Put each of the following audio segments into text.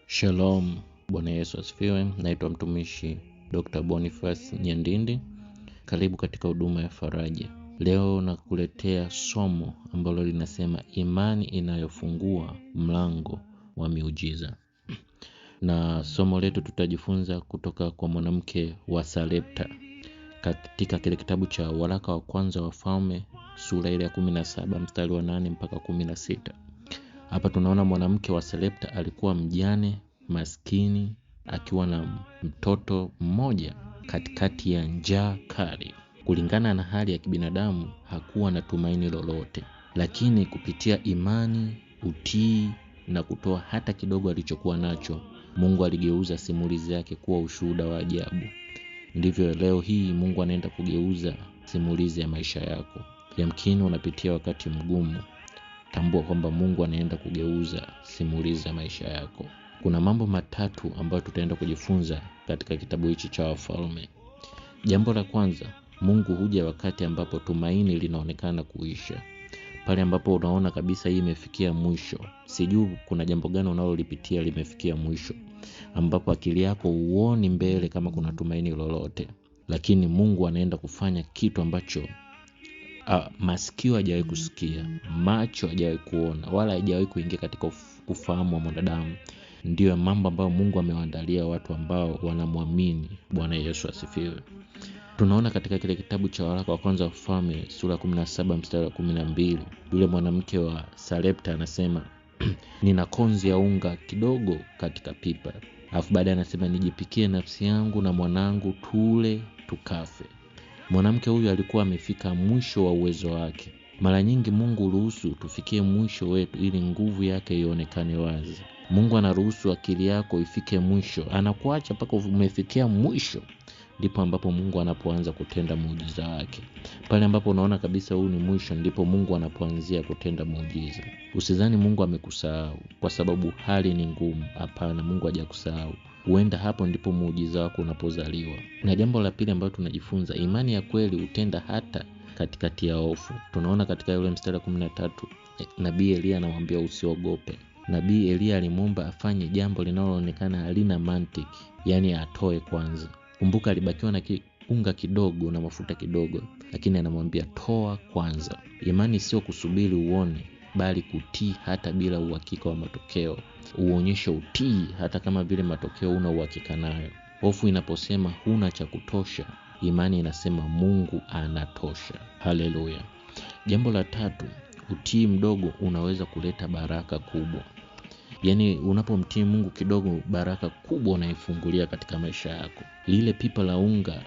Shalom, Bwana Yesu asifiwe. Naitwa mtumishi Dr. Boniface Nyandindi. Karibu katika huduma ya faraja. Leo nakuletea somo ambalo linasema imani inayofungua mlango wa miujiza. Na somo letu tutajifunza kutoka kwa mwanamke wa Sarepta katika kile kitabu cha Waraka wa Kwanza wa Falme sura ile ya 17 mstari wa 8 mpaka 16. Hapa tunaona mwanamke wa Sarepta alikuwa mjane maskini akiwa na mtoto mmoja katikati ya njaa kali. Kulingana na hali ya kibinadamu hakuwa na tumaini lolote, lakini kupitia imani, utii na kutoa hata kidogo alichokuwa nacho, Mungu aligeuza simulizi yake kuwa ushuhuda wa ajabu. Ndivyo leo hii Mungu anaenda kugeuza simulizi ya maisha yako. Yamkini unapitia wakati mgumu, tambua kwamba Mungu anaenda kugeuza simulizi ya maisha yako. Kuna mambo matatu ambayo tutaenda kujifunza katika kitabu hichi cha Wafalme. Jambo la kwanza, Mungu huja wakati ambapo tumaini linaonekana kuisha. Pale ambapo unaona kabisa hii imefikia mwisho. Sijui kuna jambo gani unalolipitia limefikia mwisho, ambapo akili yako huoni mbele kama kuna tumaini lolote. Lakini Mungu anaenda kufanya kitu ambacho masikio hajawahi kusikia, macho hajawahi kuona, wala hajawahi kuingia katika ufahamu wa mwanadamu. Ndiyo mambo ambayo Mungu amewaandalia watu ambao wanamwamini. Bwana Yesu asifiwe. Tunaona katika kile kitabu cha Waraka wa Kwanza wa Falme sura 17 mstari wa 12, yule mwanamke wa Sarepta anasema nina konzi ya unga kidogo katika pipa. Alafu baadaye anasema nijipikie nafsi yangu na mwanangu tule tukafe. Mwanamke huyu alikuwa amefika mwisho wa uwezo wake. Mara nyingi Mungu huruhusu tufikie mwisho wetu ili nguvu yake ionekane wazi. Mungu anaruhusu akili yako ifike mwisho, anakuacha mpaka umefikia mwisho, ndipo ambapo Mungu anapoanza kutenda muujiza wake. Pale ambapo unaona kabisa huu ni mwisho, ndipo Mungu anapoanzia kutenda muujiza. Usizani Mungu amekusahau kwa sababu hali ni ngumu. Hapana, Mungu hajakusahau. Huenda hapo ndipo muujiza wako unapozaliwa. Na jambo la pili ambalo tunajifunza, imani ya kweli hutenda hata katikati ya hofu. Tunaona katika yule mstari wa 13, Nabii Eliya anamwambia usiogope. Nabii Eliya alimwomba afanye jambo linaloonekana halina mantiki, yani atoe kwanza. Kumbuka alibakiwa na unga kidogo na mafuta kidogo, lakini anamwambia toa kwanza. Imani sio kusubiri uone, bali kutii hata bila uhakika wa matokeo. Uonyeshe utii hata kama vile matokeo huna uhakika nayo. Hofu inaposema huna cha kutosha, imani inasema Mungu anatosha. Haleluya. Jambo la tatu, utii mdogo unaweza kuleta baraka kubwa. Yaani unapomtii Mungu kidogo, baraka kubwa unaifungulia katika maisha yako. Lile pipa la unga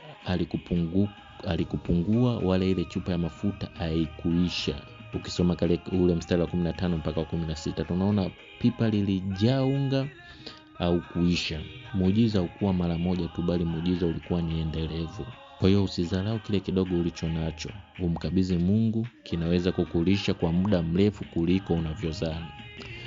alikupungua, wala ile chupa ya mafuta haikuisha. Ukisoma kale ule mstari wa 15 mpaka 16, tunaona pipa lilijaa unga au kuisha. Muujiza haukuwa mara moja tu, bali muujiza ulikuwa ni endelevu. Kwa hiyo usidharau kile kidogo ulicho nacho, umkabidhi Mungu, kinaweza kukulisha kwa muda mrefu kuliko unavyozani.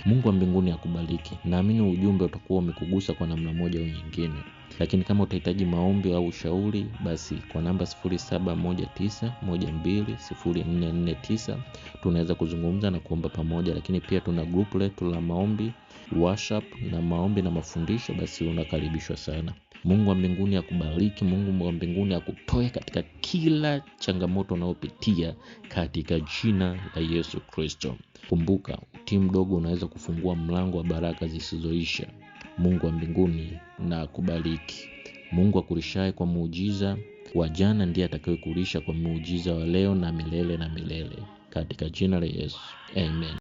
Mungu wa mbinguni akubariki. Naamini ujumbe utakuwa umekugusa kwa namna moja au nyingine. Lakini kama utahitaji maombi au ushauri, basi kwa namba 0719120449 tunaweza kuzungumza na kuomba pamoja. Lakini pia tuna group letu la maombi, worship na maombi na mafundisho, basi unakaribishwa sana. Mungu wa mbinguni akubariki. Mungu wa mbinguni akutoe katika kila changamoto unayopitia katika jina la Yesu Kristo. Kumbuka, utii mdogo unaweza kufungua mlango wa baraka zisizoisha. Mungu wa mbinguni na akubariki. Mungu akulishaye kwa muujiza wa jana ndiye atakayekulisha kwa muujiza wa leo na milele na milele. Katika jina la Yesu. Amen.